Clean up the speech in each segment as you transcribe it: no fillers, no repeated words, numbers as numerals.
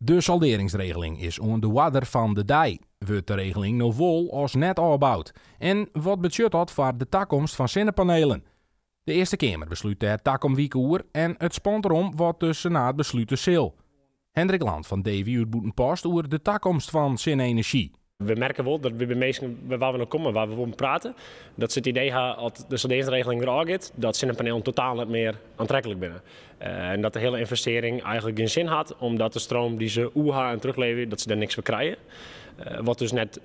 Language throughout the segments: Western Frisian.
De salderingsregeling is oan de oarder fan de dei. Wurdt de regeling no wol as net ôfboud? En wat betsjut dat foar de takomst fan sinnepanelen? De Earste Keamer beslút dêr takom wike oer en it spant derom wat de Senaat beslute sil. Hendrik Land fan Dewi út Bûtenpost oer de takomst fan sinne-enerzjy. We merke wol dat we by minsken wêr't we no komme, wêr't we wol prate, dat se it idee ha as de salderingsregeling derôf giet, dat sinnepanelen totaal net mear oantreklik binne. En dat de hiele ynvestearring eigentlik gjin sin hat, omdat de stroom dy't se oer ha en terugleverje, dat se dêr niks foar krije. Wat dus net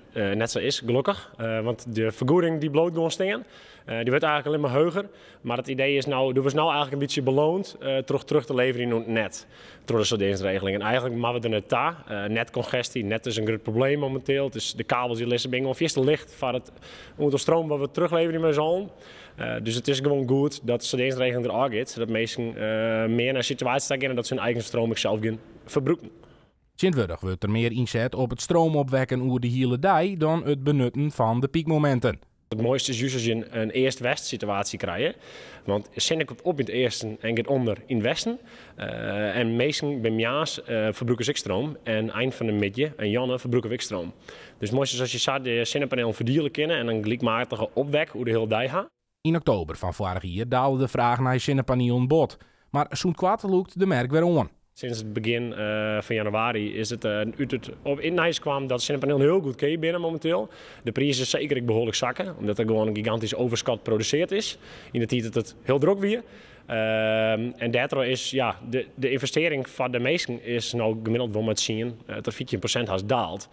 sa is, gelokkich. Want de fergoeding dy bliuwt gewoan stean. Dy wurdt eigentlik allinne mar heger. Mar it idee is no, do wurdst no eigentlik in bytsje beloand troch terug te leverjen oan it net. Troch de salderingsregeling. En eigentlik moatte we der nei ta. Netkongesty, net is in grut probleem mominteel. It is, de kabels dy lizze binne gewoan fierste licht foar it oantal stroom wat we terugleverje mei ús allen. Dus it is gewoan goed dat de salderingsregeling derôf giet, sadat minsken mear nei in situaasje ta geane dat se hun eigen stroom ek sels gean ferbrûken. Tsjintwurdich wurdt der mear ynset op it stroom opwekken oer de hiele dei dan it benutten fan de pykmominten. It moaiste is just as je in east-west situaasje krije. Want de sinne komt op yn it easten en giet ûnder yn it westen. En minsken by moarns ferbrûke se ek stroom. En ein fan de middei en jûn ferbrûke we ek stroom. Dus it moaiste is as je sa de sinnepanelen ferdiele kinne en in gelykmatige opwek oer de hiele dei ha. Yn oktober fan foarich jier daalde de fraach nei sinnepanielen bot. Mar sûnt koart lûkt de merk wer oan. Sinds it begjin fan januari is it út it op it nijs kwam dat sinnepanelen hiel goedkeap binne mominteel. De priis is seker ek behoarlik sakke, omdat der gewoan in gigantysk overschot produseard is yn de tiid dat it hiel drok wie. En dêrtroch is, ja, de ynvestearring foar de minsken is no gemiddeld wol mei 10 tot 15% hast daald.